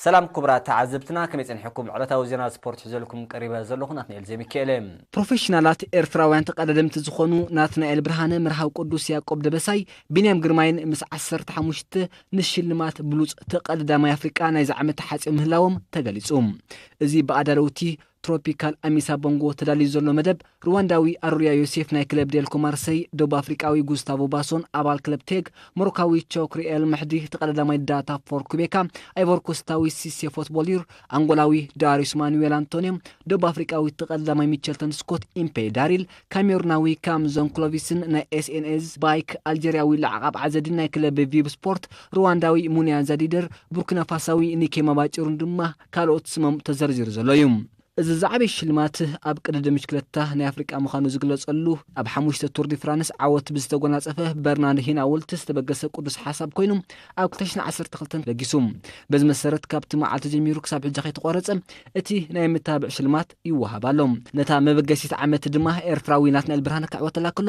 ሰላም ክቡራት ተዓዘብትና፣ ከመይ ጸኒሕኩም? ዕለታዊ ዜና ስፖርት ሒዘልኩም ቀሪበ ዘለኹ ናትናኤል ዘሚካኤል እየ። ፕሮፌሽናላት ኤርትራውያን ተቐዳደምቲ ዝኾኑ ናትናኤል ብርሃነ፣ መርሃዊ ቅዱስ ያዕቆብ ደበሳይ፣ ቢንያም ግርማይን ምስ ዓሰርተ ሓሙሽተ ንሽልማት ብሉጽ ተቐዳዳማይ ኣፍሪቃ ናይዚ ዓመት ተሓጽዮም ምህላዎም ተገሊጹ። እዚ ብኣዳለውቲ ትሮፒካል ኣሚሳ ቦንጎ ተዳልዩ ዘሎ መደብ፣ ሩዋንዳዊ ኣሩርያ ዮሴፍ ናይ ክለብ ዴልኮ ማርሰይ፣ ደቡብ ኣፍሪቃዊ ጉስታቮ ባሶን ኣባል ክለብ ቴግ፣ ሞሮካዊ ቾክሪ ኤል መሕዲ ተቐዳዳማይ ዳታ ፎር ኩቤካ፣ ኣይቮርኮስታዊ ሲሴ ፎትቦሊር፣ ኣንጎላዊ ዳሪዩስ ማኑዌል ኣንቶንዮ፣ ደቡብ ኣፍሪቃዊ ተቐዳዳማይ ሚቸልተን ስኮት ኢምፔ ዳሪል፣ ካሜሩናዊ ካምዞን ክሎቪስን ናይ ኤስኤንኤስ ባይክ፣ ኣልጀርያዊ ለዓቓብ ዓዘዲን ናይ ክለብ ቪብ ስፖርት፣ ሩዋንዳዊ ሙንያ ዛዲደር፣ ቡርኪና ፋሳዊ ኒኬማ ባጭሩን ድማ ካልኦት ስሞም ተዘርዚሩ ዘሎ እዩ። እዚ ዝዓበየ ሽልማት ኣብ ቅድድም ብሽክለታ ናይ ኣፍሪቃ ምዃኑ ዝግለጸሉ፣ ኣብ ሓሙሽተ ቱር ዲ ፍራንስ ዓወት ብዝተጎናጸፈ በርናርድ ሂናውልት ዝተበገሰ ቅዱስ ሓሳብ ኮይኑ፣ ኣብ ክልተ ሽሕን ዓሰርተ ክልተን ተበጊሱ። በዚ መሰረት ካብቲ መዓልቲ ጀሚሩ ክሳብ ሕጂ ከይተቋረጸ እቲ ናይ መተባብዒ ሽልማት ይወሃብ ኣሎ። ነታ መበገሲት ዓመት ድማ ኤርትራዊ ናትናኤል ብርሃነ ክዕወተላ ከሎ፣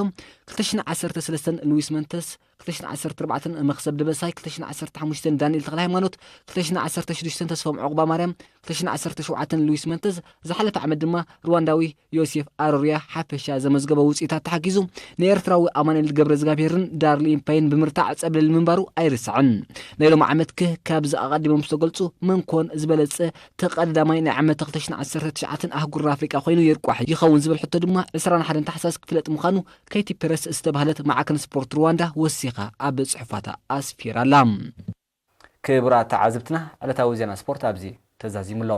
ክልተ ሽሕን ዓሰርተ ሰለስተን ሉዊስ መንተስ፣ ክልተ ሽሕን ዓሰርተ ኣርባዕተን መኽሰብ ደበሳይ፣ ክልተ ሽሕን ዓሰርተ ሓሙሽተን ዳንኤል ተኽለ ሃይማኖት፣ ክልተ ሽሕን ዓሰርተ ሽዱሽተን ተስፎም ዑቕባ ማርያም፣ ክልተ ሽሕን ዓሰርተ ሸውዓተን ሉዊስ መንተዝ፣ ዝሓለፈ ዓመት ድማ ሩዋንዳዊ ዮሴፍ ኣሮርያ ሓፈሻ ዘመዝገበ ውፅኢታት ተሓጊዙ ንኤርትራዊ ኣማኑኤል ገብረ እግዚኣብሄርን ዳርሊ ኢምፓይን ብምርታዕ ፀብለል ምንባሩ ኣይርሳዕን። ናይ ሎሚ ዓመት ከ ካብዚ ኣቐዲሞም ዝተገልፁ መን ኮን ዝበለፀ ተቐዳዳማይ ናይ ዓመት ክልተ ሽሕን ዓሰርተ ትሽዓተን ኣህጉር ኣፍሪቃ ኮይኑ ይርቋሕ ይኸውን ዝብል ሕቶ ድማ ዕስራን ሓደን ታሕሳስ ክፍለጥ ምዃኑ ኬቲ ፔረስ ዝተባህለት ማዕከን ስፖርት ሩዋንዳ ወሲኻ ኣብ ጽሑፋታ ኣስፊራላ። ክቡራት ተዓዘብትና፣ ዕለታዊ ዜና ስፖርት ኣብዚ ተዛዚሙ ኣሎ።